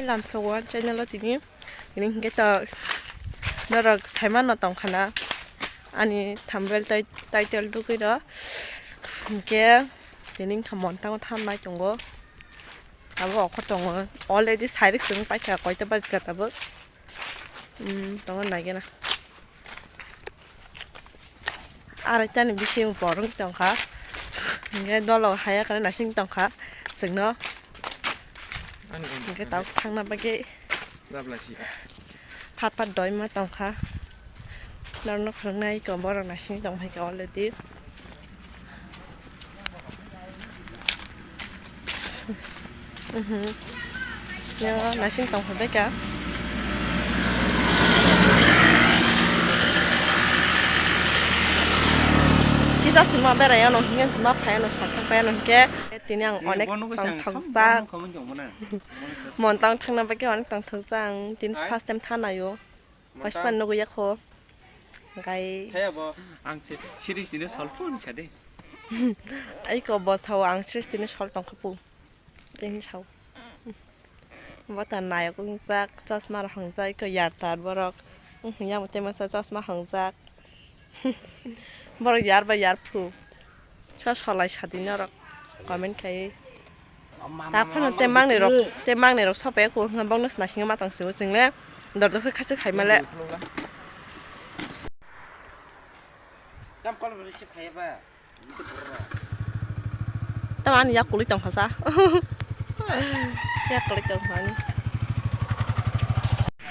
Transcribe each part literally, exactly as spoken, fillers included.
Lamsogo channel o tini, tini hinkhe to norok saimano tongkhana ani thumbnail tai title rwgwi rw hinkhe tini wngkha Montango thangnai tongo. Abo okho tongo already sairik chwng paikha koita bajikha tabuk. Hmm, tongo naigena. Araitani bising borok tongkha. Hinkhe dolo haya kare nasing tongkha. Chwngno. Hinkhe tabuk thangna bagwi. Phat phat doima tongkha. Norokno phwrwngnai kho borok nasing tongphaikha already. Mhm. Yo, nasing tong phai ka. Kisa sima berai ano, hinkhe sima phai ano, sakha phai ano, hinkhe tini ang onek tong thokjak. Montang thangna bagwi onek tong thokjak, ang tini first time thanaio. Hospital nugwi yakho. Gai. Thaya bo ang se series ni sol phone sa de. Ai ko bo sao ang series ni sol tong khapu. Teng sao. Bo ta nayok wngjak chosma rok hangjak ko yar tar borok. Yang bo tema sa chosma hangjak. Borok yar ba yar phu. Sa solai sadi norok comment khai. Ta phano te mangni rok, te mangni rok sapai ko hwnba bongno sna singa matang sibo single. Dor dor khe khasi khai male. Tamo ani yak kului tongkha sa. Yak kului tongkha ani.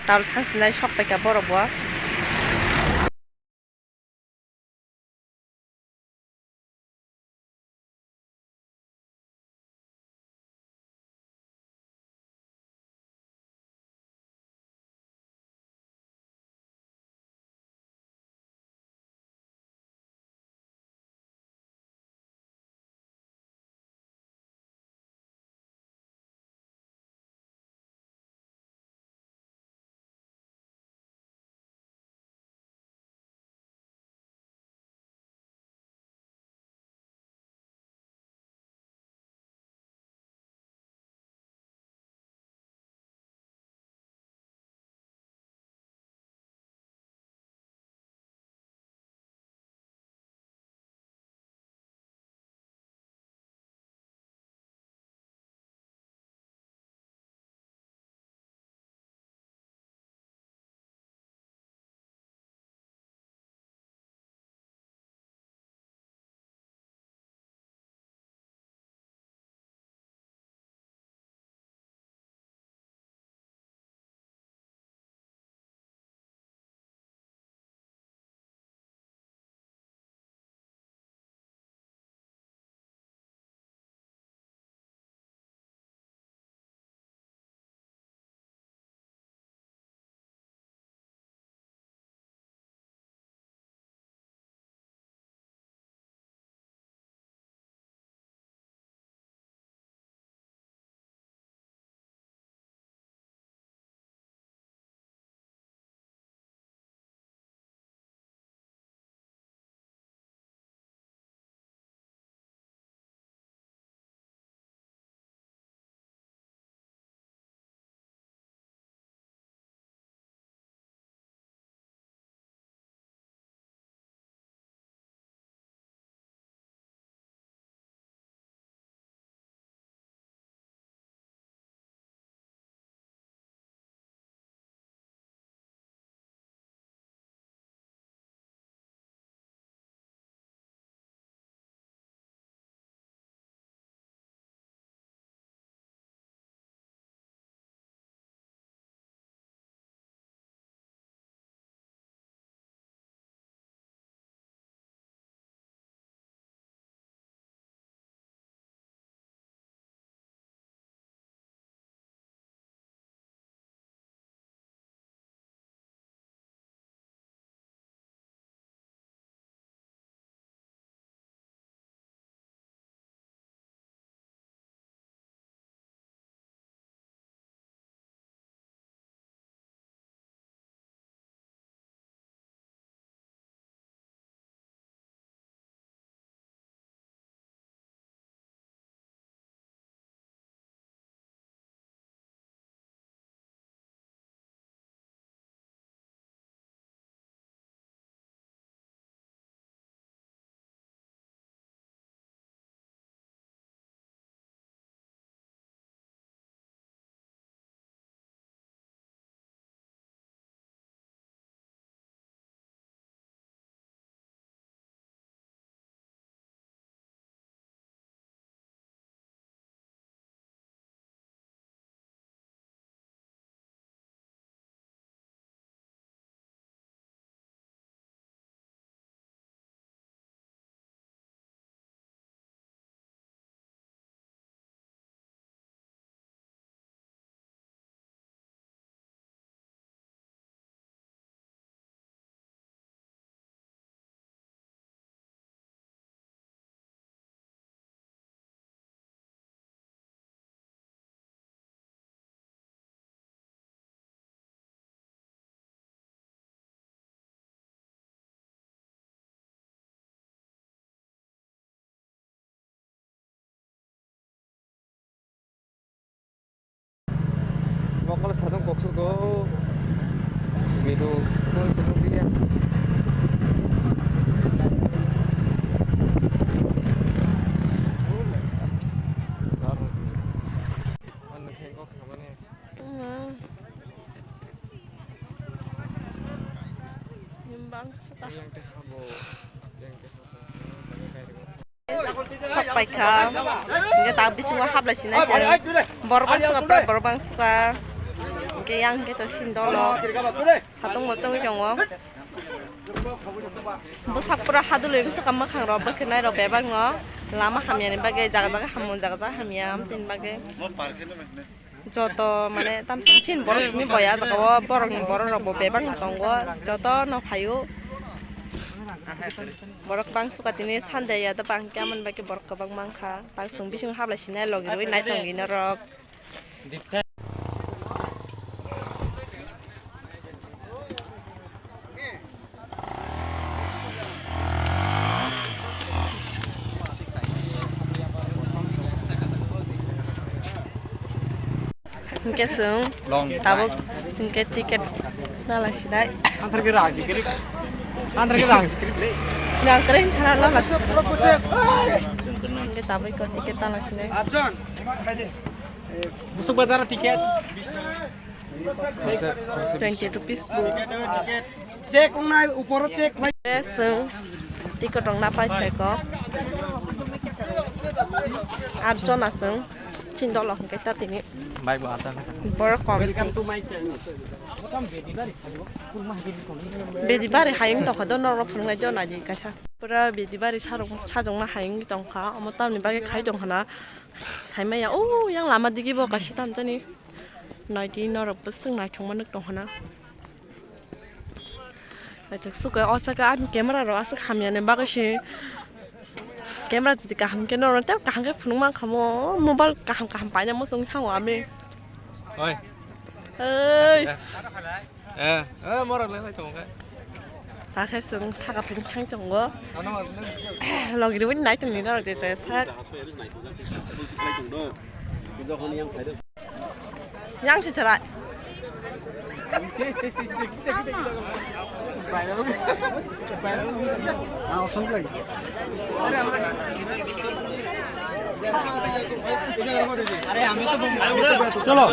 Tabuk thang sinai sok paikha borok bo. Oh, miru, kung sunu dia. Anu khe kok samani. Wah. Nimbang suka. Yang teh habo, yang teh habo. Sok paikha. Hingke ta bisingo hablai sinai se. Borok bang suka, pura borok bang suka. Hingke yang hingke to sin dolo. Satung bo tongwi tongo. Bwsak pura hadulwi wngsuka mwkhang rok bwkhe nai rok bebak no. Lama hamya ni bagwi jaga jaga hamung jaga jaga hamya amtwini bagwi. Joto mane tamsong chin borok simi boya jaga o borok ni borok rok bo bebak no tongo joto no phaio. Borok bang suka tini Sunday ya da bang khe amoni bagwi borok kwbang mankha. Tangsong bising hablai sinai logi rwi nai tongwi norok. Hingke chwng long tabuk hingke ticket nala sinai. Antar ke rang sikrik. Antar ke rang sikrik le. Nang kere hin chana nala sinai. Hingke tabuk ko ticket nala sinai. Ajon. Busuk bazar ticket. Twenty rupees. Check wngnai, uporo check khlai. Chwng ticket rok na pai khe ko. Aat jona chwng. Chin dolo hwnkhe ta tini. Bai bo ata na. Borok kom se. Welcome to my channel. Bedi bari hayung tongkha do norok phunuknai do naidi kaisa. Pura bedi bari sarok sajongma hayung tongkha. Omo tamni bagwi khai tongkha na. Saimaya o yang lama digi bo kaisa tamjani. Naidi norok bwswk naithokma nuk tongkha na. Naithok suka o saka ani camera rok aswk hamya ni bagwi se camera jodi kaham khe norok tei kaham khe phunuk mankha mo mobile kaham kaham paina muchung thango ami. Oi. Oi. Eh, eh, morok le lai tongo khe. Ta khe chwng saka phung thang tongo. Ano ma. Logi rwui nai tongni norok je je sak. Yang si chwrai. Cholo.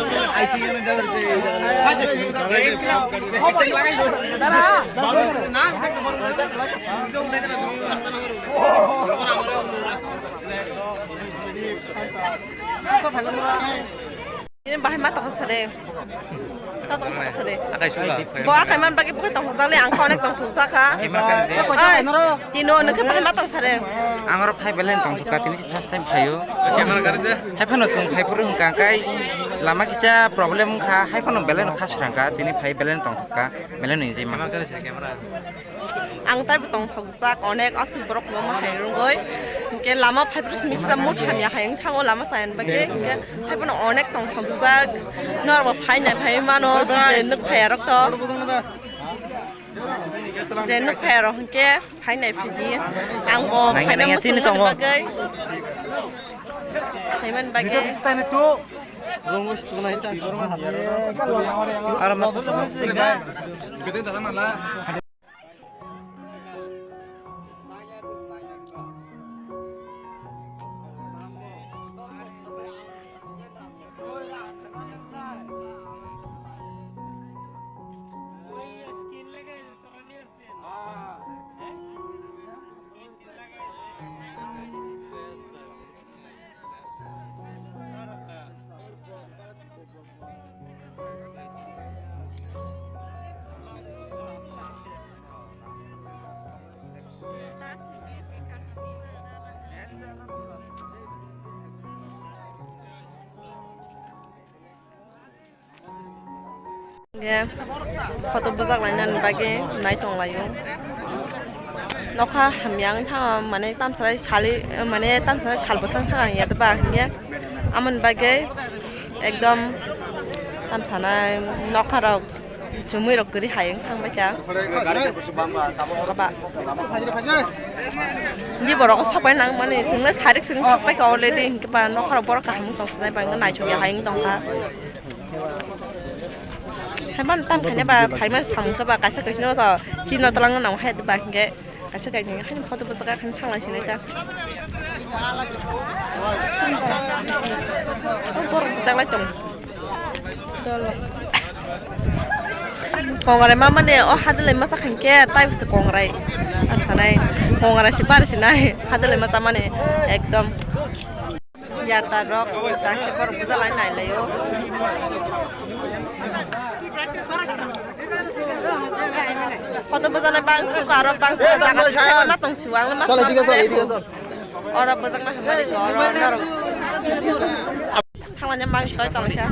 Ini bahai ma tongsa de. Ta tong tong sare. Akai sula. Bo akai man bagwi bo tong thokjak le ang kha onek tong thokjak kha. Oi, tino nokhe bahai ma tong sare. Ang oro phai belai tong thokka tini first time phaio. Hai phano chwng phai phuru hwnkha kai lama kisa problem wngkha hai phano belai no khasrangkha tini phai belai tong thokka belai no enjoy mankha. Ang taibo tongthokjak, onek aswk borok kwbangma hai rwngwi. Hinkhe lama phaiphuru simi kisa mut hamya hai wng thango lama chayani bagwi. Hinkhe haiphano onek tongthokjak. Norokbo phainai phai mano, je nuk phaiya rok to. Je nuk phaiya rok hinkhe phainai phidi. Angbo phaina muchung mani bagwi. Phaimani bagwi. Aro ma. Hingke photo bujak lainani bagwi nai tonglaio. Nokha hamya wng thango, mane tamsai sali, mane tamsai salbo thang thang ang ya ba hingke amoni bagwi ekdom tamsana nokha rok chumui rok kwrwi hai wng thang baikha. Baba. Ni borok sopai nang mani chwngno sarik chwng thang baikha already hingke ba nokha rok borok kaham wng tong sinai ba naithok ya hai wng tongkha. Haiman tam khaina ba, phaima samung kha ba, kaisa kaisa no to, chini no twlang no nang hai ba, hingke kaisa kaini haino photo bwsajak khe thang lai sinai ta. O borok bwsajak lai tong. Kongrai ma mane o hadilai masa khankhe tai bwsajak kongrai. Ang sanai kongrai si bar sinai hadilai masa mane ekdom. Yarta rok, ta khe borok bwsa lai nai lai o. Photo bwsana bangso, aro bangso jaga sisai ma tong siwang ma. Chal, edige chal, edige chal. Oro bwsakna hamari ko, oro norok. Thangmani bangso tong sa.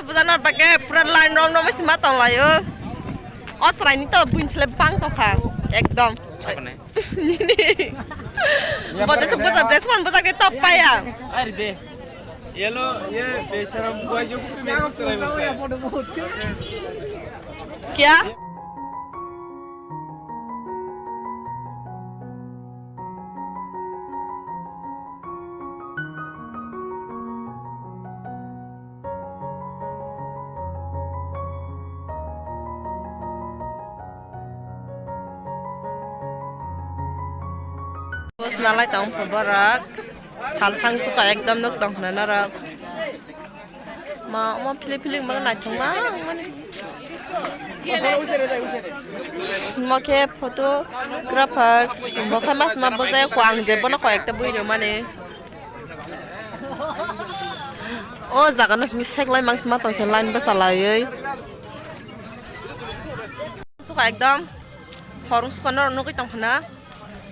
Bwsana bagwi pura line rom rom se ma tong lai o. O chwraini to buini sle bang tong kha ekdom. Nini. Bojak se bojak de, swan bojak de top paya. Ari de. Yellow, ye besaram buai jo kutu me kutu lai. Kya? Bos nalai tong kho borok. Salphang suka ekdom nuk tong khna norok. Ma, omo philip philip ma naithok ma mani. Omo khe photographer, bo khe mas ma bwjai kho ang je bono kho ekta bui rw mani. O jaga no hwnwi seklai mangsi ma tongse line bwsa laiwi. Suka ekdom horung suka norok nugwi tong khna.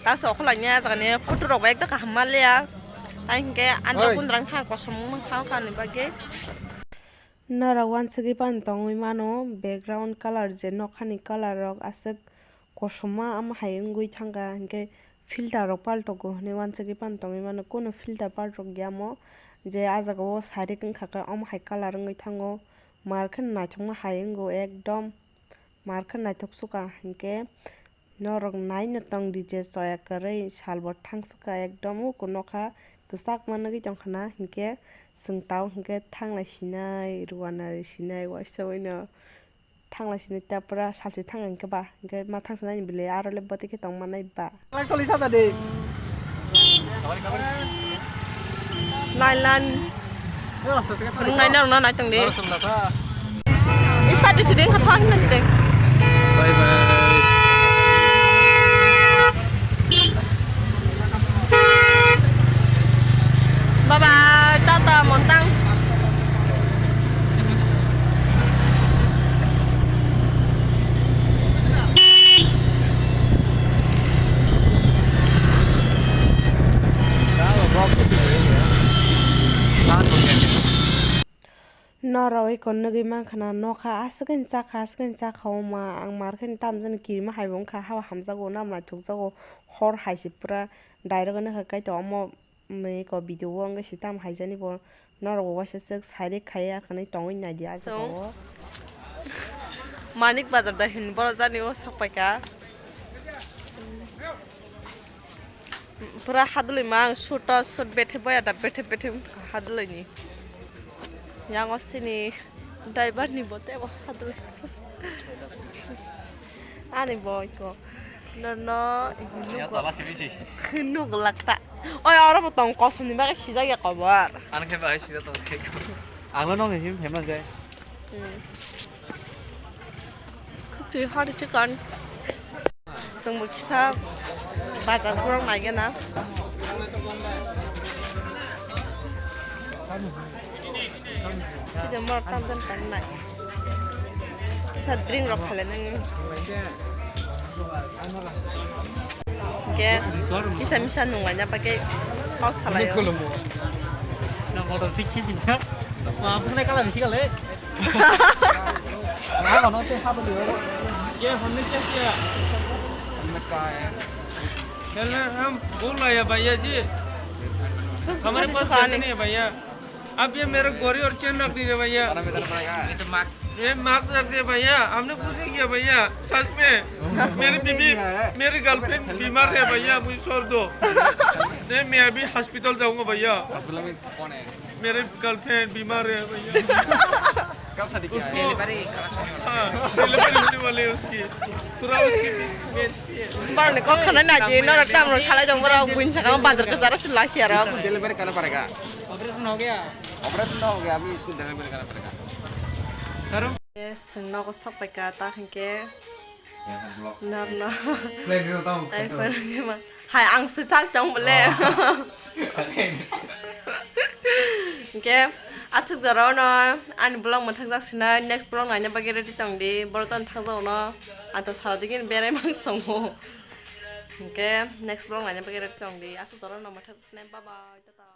Ta se okhorlai ni ah jaga ni photo rok bo ekdam kaham manliya. Tai hinkhe andro Oi. Kundrang thang kosom wng thang kha ni bagwi. Norok wansugwi phano tongwi mano, background colour je nokhani colour rok aswk kosom ma, omo hai wngwi thangkha, hinkhe filter rok paltogo hinwi wansugwi phano tongwi mano, kunu filter paltok ya omo, je ah jaga o sarik wngkha khe omo hai colour wngwi thango, mar khe naithokma hai wngo ekdom, mar khe naithok suka hinkhe. Norok naino tong di je choya kwrwi salbo thang swkha ekdom o nokha kwchakma nugwi tongkha na hinkhe chwng tao hinkhe thanglai sinai ruanari sinai waisa waino thanglai sinai ta pura salchi thang hinkhe ba hinkhe ma thang sinai ni bwlwi aro le bwtwi khe tong manai ba. Kalak toli sada de. Lain lain. Rung nai na rung na nai tong di. Start di siding kha thang na siding. Bye bye. Bye bye, tata montang. Norok eko nugwi mankha na nokha aswk ani chakha aswk ani chakha o ma ang mar khe tamjani kirima hai bo wngkha hao hamjago nang naithokjago hor hai se pura direct wngkha kaitor omo. Mui ko video o wngwi se tamo haijani bo norok bo waisa swk side khai ya hwnwi tongwi nai di ah jaga o. Manik bazar da hin borok jani o sok pai ka. Pura hadlwi ma ang suit o suit bethe boya da bethe bethe wngkha hadlwi ni. Yang o sini driver ni bo tebo hadlwi. Ani boy ko. No, no, ya, nugo. Tala sibisi. Nugo lakta. Oi, oro bo tong kosom ni bagwi sijak ya kobor. Ano khe bai sida tong khe. Ang no nong him hemna jai. Hmm. Khuk twi hor chikan. Sung bo kisa bazar kurang nai gana. Sida morok tam tam tangnai. Kisa drink rok khalai nang. Hingke kisa misa nung laina bagwi kok salaio. Nang motor sikhi binta. Ma, buknai kala bisi kale. Ma, kono se hadu liyo. Ye, honne kya kya? Honne kya hai? Chale, hum bol rahe hain bhaiya ji. Hamare paas paise nahi hai bhaiya. अब ये मेरे गोरी और चेन रख दीजिए भैया। ये मास्क रख दे भैया, हमने कुछ नहीं किया भैया। सच में मेरी बीबी, मेरी गर्लफ्रेंड बीमार है भैया, मुझे छोड़ दो। नहीं, मैं अभी हॉस्पिटल जाऊंगा भैया। मेरी गर्लफ्रेंड बीमार है भैया। उसको, हाँ, डिलीवरी होने वाली है उसकी। थोड़ा उसकी भी, भी अच्छी है। Borok ni kok khana naidi, norok tamno salai tong, borok buini sakao bazar kwcharo se lasi aro. Delivery करना पड़ेगा। ऑपरेशन हो गया। ऑपरेशन तो हो गया, अभी इसको डिलीवरी करना पड़ेगा। Yes, nogo sok paika ta hinkhe. Narno. Play dito tao. Tei phone ni ma. Hai, ang se sak tong bole. Hinkhe aswk jora no ani vlog mwthang jak sinai, next vlog naina bagwi ready tong di. Borok tong thang jak no. Ang to sara digini berai mang songo. Hinkhe next vlog naina bagwi ready tong di. Aswk jora no mwthang jak sinai. Bye bye. Tata.